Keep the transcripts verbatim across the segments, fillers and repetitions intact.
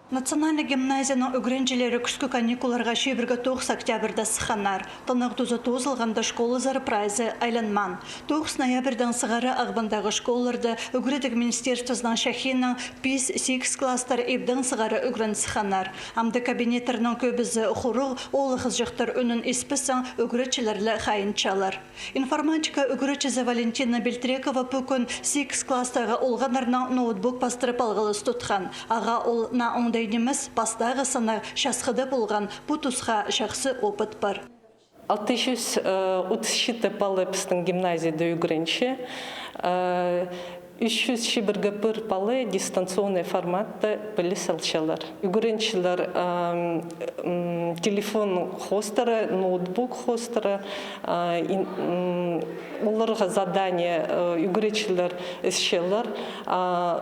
Национальный гимназияның ӱгренҷілері кӱскӱ каникулларға чибіргі тоғыс октябрьда сыхханнар. Тынағ тузы тоозылғанда школазар прайзы айланмаан. Тоғыс ноябрьдаң сығара Ағбандағы школаларда ӱгредіг министерствозының чахиинаң пис-сигіс класстар ибдең сығара ӱгрен сыхханнар. Амды кабинеттернің кӧбізі хуруғ, оолахчахтар ӱнін испессең, ӱгретчілер ле хайынчалар. Информатика ӱгретчізі Валентина Бельтрекова пу кӱн сигіс класстағы олғаннарнаң ноутбук пастырып алғылыс тутхан. Ағаа ол наа оңдай нимес, пастағы сыннар часхыда полған, пу тусха чахсы опыт пар. Алты чӱс, э, отыс читі пала пістің гимназияда ӱгренче. Э, ӱс чӱс чибіргі пір пала дистанционный форматта піліс алчалар. Ӱгренчілер, ам, м, телефон хоостыра, ноутбук хоостыра, а, ин-, м, оларға задание, э, ӱгретчілер ісчелер, а,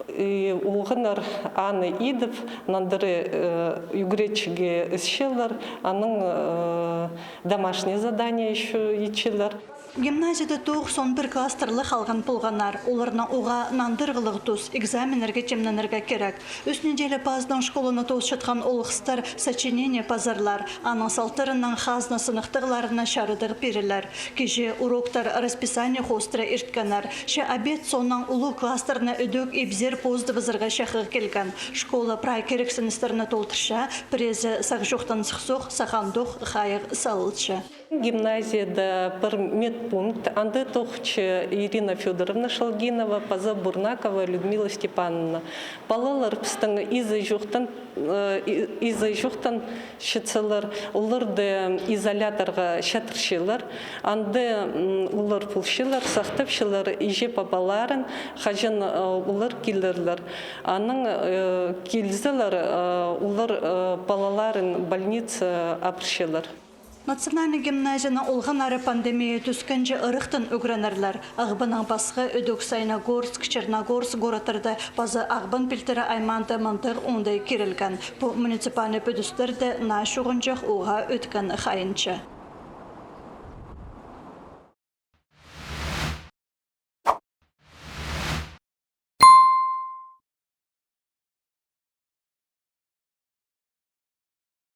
и олғаннар аны идіп, нандыра, э, ӱгретчіге ісчелер, анаң, э, домашнее задание ещё итчелер. Гимназияда тоғыс-он пір класстар ла халған полғаннар. Оларның уғаа нандырығлығ тус, экзаменнерге тимненерге кирек. Ӱс неделя пазынаң школаны тоосчатхан олғыстар сочинение пазарлар, аның салтарынаң хазна сыныхтағларына чарыдығ пирерлер. Кичее уроктар расписание хоостыра ирткеннер. Че обед соонаң улуғ класстарны ідӧк ибзер позыдыбызарға чахығ килген. Школа прай кирексіністерні толдырча, пірезі сағ чохтан сыхсох, сахандох хайығ салылча. Гимназияда пір медпункт, анда тоғынча Ирина Фёдоровна Шалгинова паза Бурнакова Людмила Степановна. Палалар пістің иза чохтан, э, и-, иза чохтан чатчалар, оларды изоляторға чатырчалар. Анда, м, олар полчалар, сахтапчалар иҷе-пабаларын, хаҷан, э, олар килерлер. Анаң, э, килзелер, э, олар, э, палаларын больница апарчалар. Национальный гимназияның олғаннары пандемия тӱскенҷе ырахтан ӱгренерлер. Ағбаннаң пасха ідӧк Саяногорск, Черногорск городтарда паза Ағбан пилтірі аймаанда мындағ оңдай кирілген. Пу муниципальный пӱдістер дее наа чуғынҷах уғаа ӧткін хайынча.